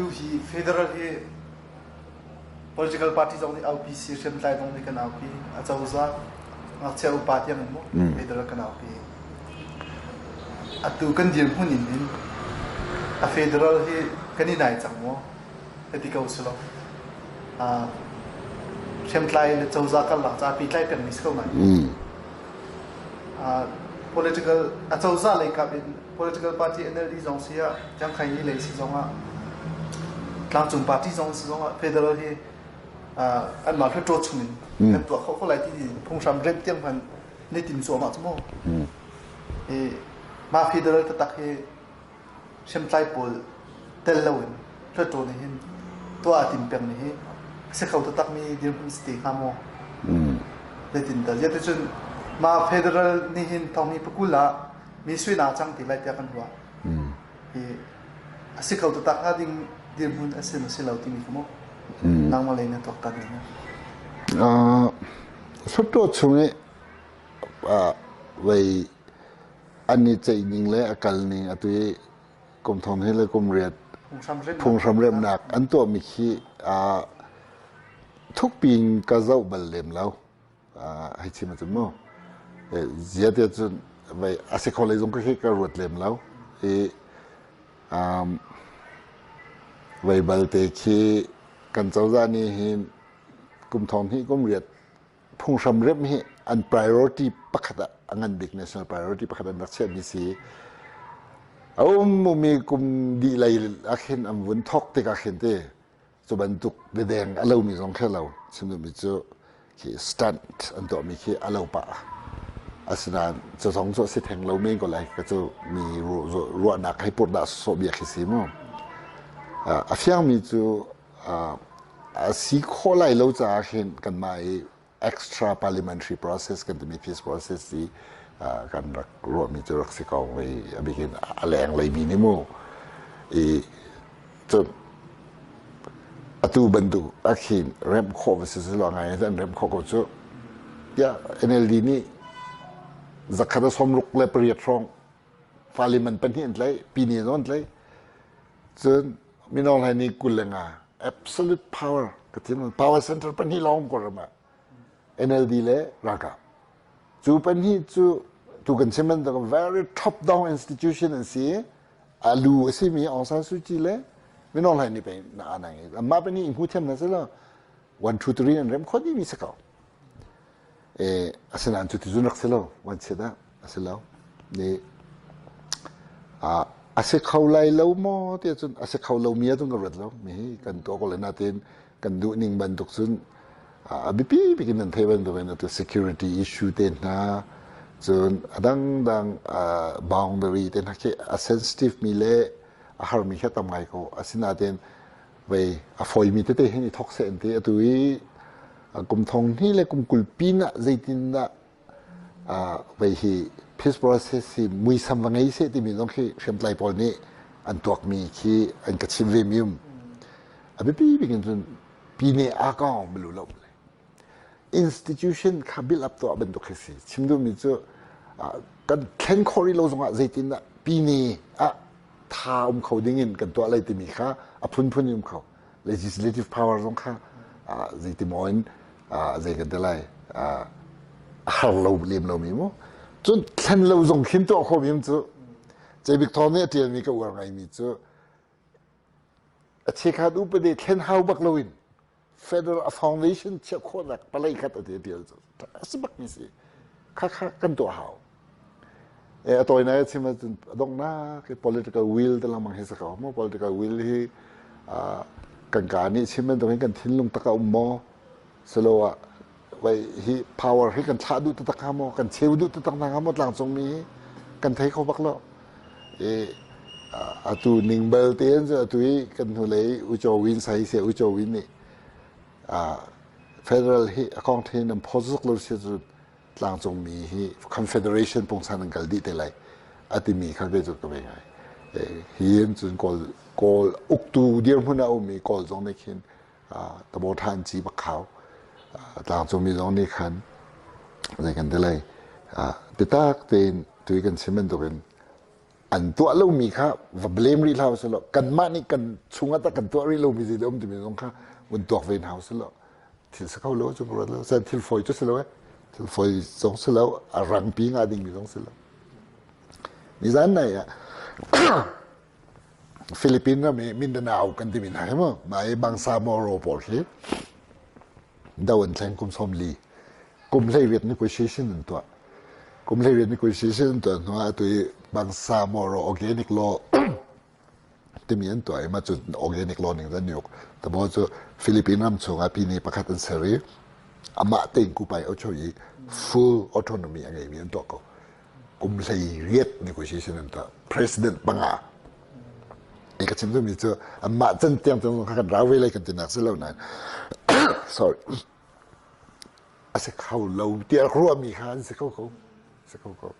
Atu hi federal hi political party zong nih aupi si, hriamtlai zong nih kan aupi, acozah ngakchia upa tiang in mu federal kan aupi. Atu kan dirhmun in hin a federal hi kan i nai cang maw? Hei ti ko si lo. Hriamtlai le cozah karlak ca pehtlai pengmi si ko nain. Political acozah lei kap in political party NLD zong si ah Chiangkhaini lei si zong ah tlangcung party zong si zong ah federal hi anmah hluttaw chung in kan tuah khawh ko lai ti phunghram remh tiang hmanh ni tim cuahmah cu mu. I mah federal taktak hi hriamtlai pawl tel loin hluttaw nih hin tuah a tim pengmi hi a si kho taktakmi dirhmun si te hnga maw? Zeitindah? Ziahticun mah federal nih hin thonghni pakul ah mi suin aa cang ti lai tiah kan ruah. Hi a si kho taktak hnga ding dirhmun a si maw si lo timi kha mu nangmah lei na tuaktan ning. Hluttaw chung i vei an i ceih ning le a kal ning atu i kum thong hi le kum riat phunghram remnak an tuahmi khi thukpi in ka zoh bal lem lo. Hei chim ahcun mu zia te cun vei a si kho lei zong ka khi ka ruat lem lo i vei balte khi kan cozah nih hin kum thong hnih kum riat phunghram remh hi an priority pakhat ah a ngan bik national priority pakhat an rak chiahmi si. A um mi kum dih lei ah khin an vun thok tikah khin te cu bantuk biadeng a lomi zong khi lo. Chim duhmi cu khi stunt an tuahmi khi a lo pah. Asinain cu zong cu a si theng lo men ko lai ka cu mi ruahnak hei purh dah sawh bia khi si mu. A fiangmi cu a si khawh lai lo caah khin kanmah i extra parliamentary process kan timi peace process hi kan rak ruahmi cu rak si ko i a bikin a leng leimi nih mu i cun atu bantuk a khin remh khawh va si lo ngai an remh khawh ko cu tiah NLD nih zakhat a 68 hrawng parliament pahnih an tlaih pine zong an tlaih. Cun Mino Hlai nih 25 absolute power ka thim power center pahnih lawng ko ram ah NLD le ralkap cu pahnih cu tu kan chim bantuk very top down institution an si. A lu a simi Aung San Suu Kyi le Mino Hlai nih pei na anang i amah pahnih i hmu thiam na si lo 1 2 3 an rem kho dih mi si ko. E asinain cu ti cun rak si lo wan chiat ah a si lo ni a a si kho lai lo maw ti cun a si kho lo mi ahcun ka ruat lo mi hi kan tuah ko le natin kan duh ning bantuk cun a biapi bik in nan thei bantuk in atu security issue te hna cun a dangdang boundary te hna khi a sensitive mi le a harmi kha tam ngai ko. Asinain vei a fawimi tete hin i thok seh an ti. Atu i kum thong hnih le kum 20 pin ah zeitindah vei hi peace process hi muisam va ngei seh timi zong khi hriamtlai pawl nih an tuakmi khi an ka chim ve mi um. A biapi bik in cun pine a kong balu lo le institution kha build up tuah bantuk khi si. Chim duhmi cu kan thlen khawh rih lo zongah zeitindah pine ah tha um kho ding in kan tuah lai timi kha a phunphun in um kho. Legislative power zong kha zeiti maw in zei kan ti lai, a har lo lem lomi mu. Cun thlen lo zong khin tuah khawh mi cu Cebik Thawng nih a ṭialmi ka uar ngaimi cu a chekhat upade thlen hau bak loin federal a foundation chiah khawhnak palei khat a ti a ṭial cu a si bak mi si kha kha kan tuah hau. E a tawinak a chim ahcun a donghnak hi political will te lengmang hi si ko mu. Political will hi kan ka nih chim bantukin kan thinlung tak a um maw siloah vai hi power hi kan thlah duh taktak hnga maw, kan cheu duh taktak hna hnga maw tlangcungmi hi kan thei kho bak lo. E atu ning bal te in atu i kan hnulei Ucho Win sai se Ucho Win nih federal hi a kong then an pho zuk lo si cu tlangcungmi hi confederation pungsan an kal dih te lai a timi kha ve cu ka ve ngai. Hi in cun kawl kawl uktu dirhmun a ummi kawl zong nih khin tabo than ci bak khau tlangcungmi zong nih khan zei kan ti lai biatak tein tui kan chim bantukin. An tuah lomi kha va blame rih hlah usih law kanmah nih kan chungah tah kan tuah rih lomi zei um timi zong kha vun tuak ve hna usih law thil si kho lo cu ka ruat lo. Sen thil fawi cu si lo eh. Thil fawi zong si lo, a rangpi nga dingmi zong si lo. Nizan nai ah Philippine ram i Mindanao kan timi hna hi mu mah i Bangsa Moro pawl khi do an thleng kum 40 kum 18 negotiation an tuah. Kum 18 negotiation an tuah hnu ah atu i Bangsa Moro organic law timi an tuah i mah cu organic law ning an uk. Tabo cu Philippine ram chungah pine pakhat an ser i amah tein kupai ocho i full autonomy a ngeimi an tuah ko. Kum 18 negotiation an tuah. President panga i ka chim duhmi cu anmah can tiang tiang kha kan rau ve lai kan tinak si lo nain, sorry, a si kho lo tiah ruahmi kha an si kho ko, si kho ko.